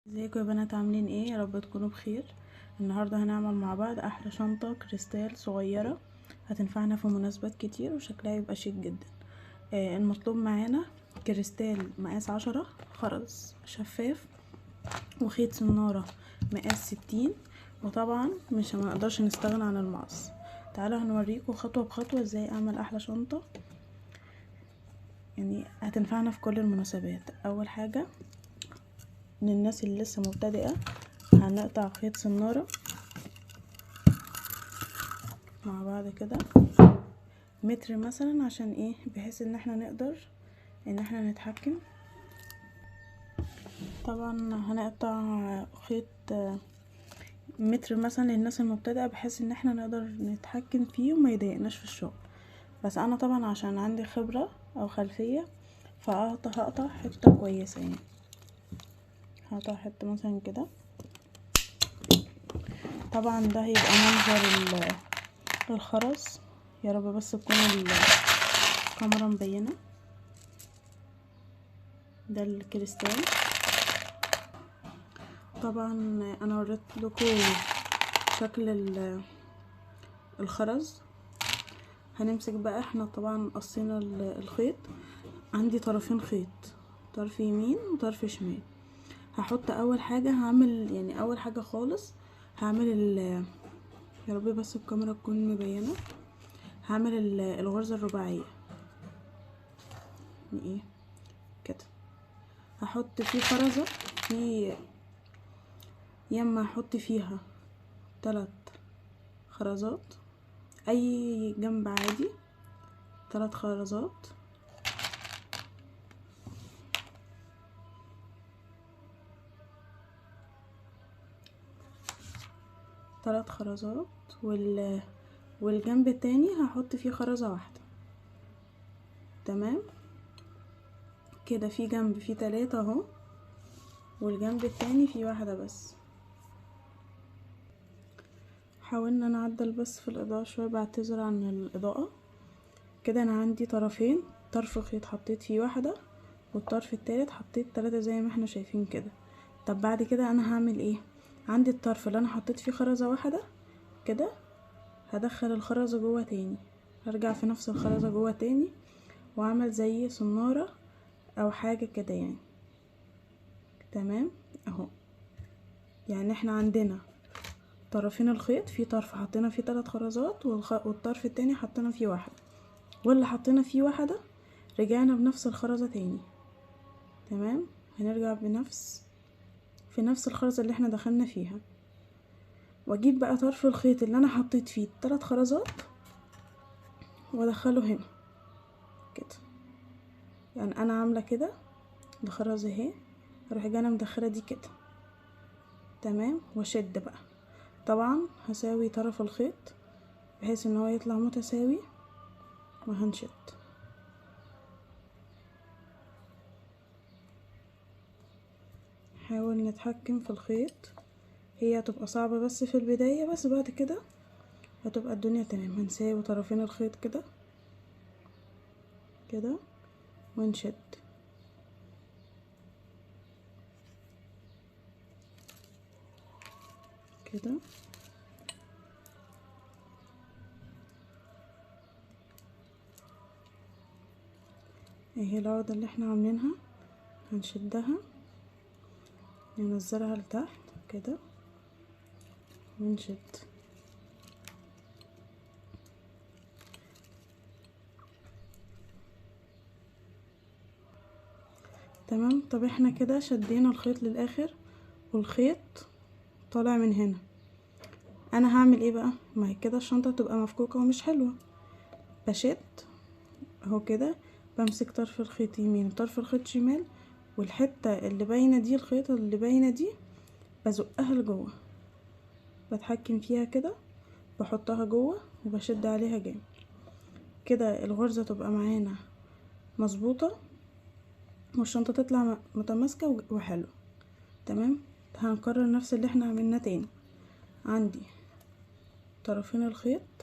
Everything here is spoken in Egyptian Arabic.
ازيكم يا بنات، عاملين ايه؟ يا رب تكونوا بخير. النهارده هنعمل مع بعض احلى شنطه كريستال صغيرة هتنفعنا في مناسبات كتير وشكلها يبقى شيك جدا. المطلوب معانا كريستال مقاس 10، خرز شفاف، وخيط سناره مقاس 60، وطبعا مش هنقدرش نستغنى عن المقص. تعالوا هنوريكم خطوة بخطوة ازاي اعمل احلى شنطه يعني هتنفعنا في كل المناسبات. اول حاجة للناس اللي لسه مبتدئة هنقطع خيط سنارة مع بعض كده متر مثلا، عشان ايه؟ بحيث ان احنا نقدر ان احنا نتحكم. طبعا هنقطع خيط متر مثلا للناس المبتدئة بحيث ان احنا نقدر نتحكم فيه وما يضايقناش في الشغل. بس انا طبعا عشان عندي خبرة او خلفية فهقطع حتة كويسة، يعني هقطع حتة مثلا كده. طبعا ده هيبقى منظر الخرز، يا رب بس تكون الكاميرا مبينة. ده الكريستال. طبعا انا وريت لكم شكل الخرز. هنمسك بقى، احنا طبعا قصينا الخيط، عندي طرفين خيط، طرف يمين وطرف شمال. هحط اول حاجة، هعمل يعني اول حاجة خالص هعمل يا رب بس الكاميرا تكون مبينة. هعمل الغرزه الرباعية، يعني ايه كده. هحط فيه خرزة في يما، هحط فيها 3 خرزات اي جنب عادي، 3 خرزات. ثلاث خرزات، والجنب التاني هحط فيه خرزة واحدة. تمام كده، في جنب فيه 3 اهو، والجنب التاني فيه واحدة بس. حاولنا نعدل بس في الإضاءة شوية، بعتذر عن الإضاءة. كده انا عندي طرفين، طرف خيط حطيت فيه واحدة، والطرف التالت حطيت 3 زي ما احنا شايفين كده. طب بعد كده انا هعمل ايه؟ عندي الطرف اللي انا حطيت فيه خرزة واحدة كده، هدخل الخرزة جوه تاني، هرجع في نفس الخرزة جوه تاني، واعمل زي صنارة او حاجة كده يعني. تمام اهو. يعني احنا عندنا طرفين الخيط، في طرف حطينا فيه 3 خرزات، والطرف التاني حطينا فيه واحدة، واللي حطينا فيه واحدة رجعنا بنفس الخرزة تاني. تمام، هنرجع في نفس الخرزة اللي احنا دخلنا فيها، واجيب بقى طرف الخيط اللي انا حطيت فيه 3 خرزات وادخله هنا كده. يعني انا عاملة كده الخرزة اهي، اروح جاية انا مدخلة دي كده. تمام، واشد بقى. طبعا هساوي طرف الخيط بحيث ان هو يطلع متساوي، وهنشد. نحاول نتحكم في الخيط، هي هتبقى صعبة بس في البداية، بس بعد كده هتبقى الدنيا تمام. هنساوي طرفين الخيط كده كده ونشد. كده اهي العقدة اللي احنا عاملينها، هنشدها ننزلها لتحت كده ونشد. تمام. طب احنا كده شدينا الخيط للاخر والخيط طالع من هنا. انا هعمل ايه بقى؟ ما هي كده الشنطة تبقى مفكوكة ومش حلوة. بشد اهو كده، بمسك طرف الخيط يمين وطرف الخيط شمال، والحتة اللي باينة دي، الخيط اللي باينة دي بزقها لجوه، بتحكم فيها كده، بحطها جوه وبشد عليها جامد كده. الغرزة تبقى معانا مظبوطة والشنطة تطلع متماسكة وحلوة. تمام، هنكرر نفس اللي احنا عملناه تاني. عندي طرفين الخيط